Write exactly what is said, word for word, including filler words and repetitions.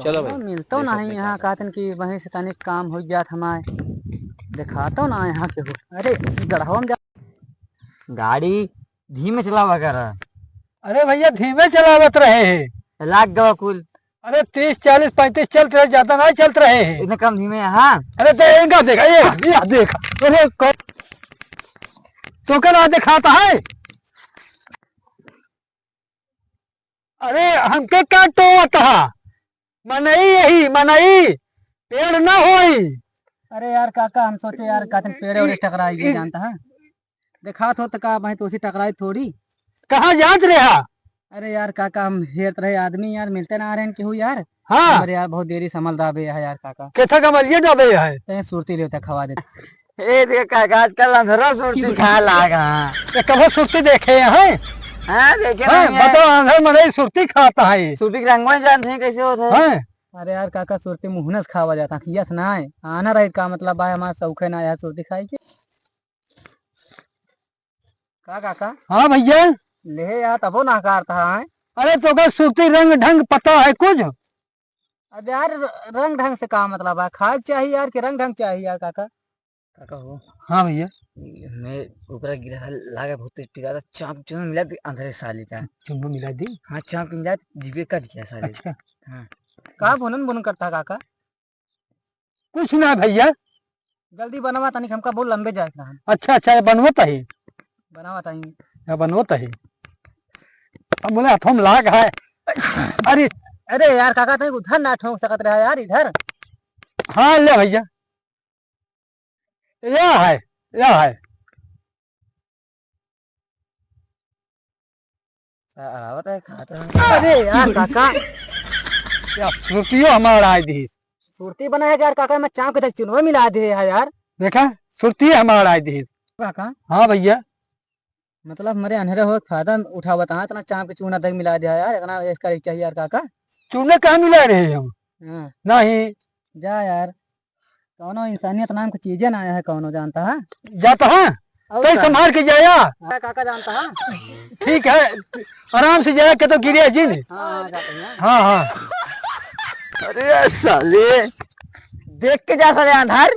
चलो भाई, मिलतो देखत नहीं नहीं यहाँ, का कहतन कि वहीं से तनिक काम हो जात हमारे। देखातो ना यहाँ के हो। अरे, गढ़वा में जा। गाड़ी धीमे चलावा करा। अरे भैया, धीमे चलावत रहे हैं। लाग गवा कुल। अरे, तीस, चालीस, पैंतीस चलत रहे, ज्यादा नहीं चलत रहे हैं। इतने कम धीमे, हाँ। अरे, तो इनका देखा, ये, ये देखा। अरे, क-, तो क्या ना दिखाता है? अरे, हमके का टोवत हा? मनई यही, मनई, पेड़ ना होई। अरे यार काका, हम सोचे यार, कहतन पेड़े ओड़े टकराई गए, जानता है? देखात हो तो का, मैं तो उसी टकराई थोड़ी। कहाँ जात रहा? अरे यार काका, हम हेरत रहे आदमी यार, मिलते ना आ रहे हैं केहू यार। हाँ। अरे यार, बहुत देरी समल दाबे है यार काका। केथा का मलिया दाबे है? तैं सुरती लेता खवा देता। ए, देख काका, आजकल अंधरा सुरती खाए लाग, हाँ। ये कबो सुरती देखे हैं? हाँ, देखे हाँ, नहीं है। बताओ, अंधर मनई सुरती खाता है। सुरती के रंगवा जानत हैं कैसे होत है? हाँ। अरे यार काका, सुरती मुहनस खावा जाता, अखिया से ना है। आना रही का मतलब बा, हमार शौक है ना यार सुरती खाए के। का काका? हाँ भैया। ले यार, तबो ना करता है। अरे तो का सुरती रंग ढंग पता है कुछ? अब यार, र-, रंग ढंग से का मतलब है? खाए के चाहिए यार, कि रंग ढंग चाहिए यार, काका? काका हो। हाँ भैया। मैं ऊपर गिरा था, लागे बहुत तेज पिरात, चाप चुन मिला दे अंधरे साले का। चुन मिला दे? हाँ, चाप मिला, जीवे कट गया साले। अच्छा। हाँ। का भुनन भुनन करता काका? कुछ ना भैया। जल्दी बनवा तनिक, हमका बहुत लंबे जाए के रहा। अच्छा, अच्छा, ये बनवत है। बनवा तनी। ये बनवत है। अब बोले, हथों में लाग है। अरे। अरे यार, काका, तनिक उधर ना ठोंक सकत रहा यार, इधर। हाँ, ले भैया। या है, या है। आवत है, खात है। अरे यार, काका। या सुरतियो हमार आय दी। सुरती बनाए के यार काका, मैं चाप के तक चुनवा मिला दे है यार। देखा, सुरती हमार आय दी। काका। हाँ भैया। मतलब, हमरे अन्हरे होए के फायदा उठावत हाँ, इतना चाप के चूना तक मिला दिया यार, इतना इसका चाहिए यार काका। चूना कहाँ मिला रहे हम? हाँ। नहीं। जा यार, कौनो इंसानियत नाम की चीजें ना आया है कौनो, जानता है? जाता है? और तै का? संभाल के जाया। हाँ, काका जानता है? ठीक है, आराम से जाया के तो गिरे जी ने। हाँ, हाँ, जाते हैं। हाँ, हाँ। अरे साले, देख के जा साले अंधार।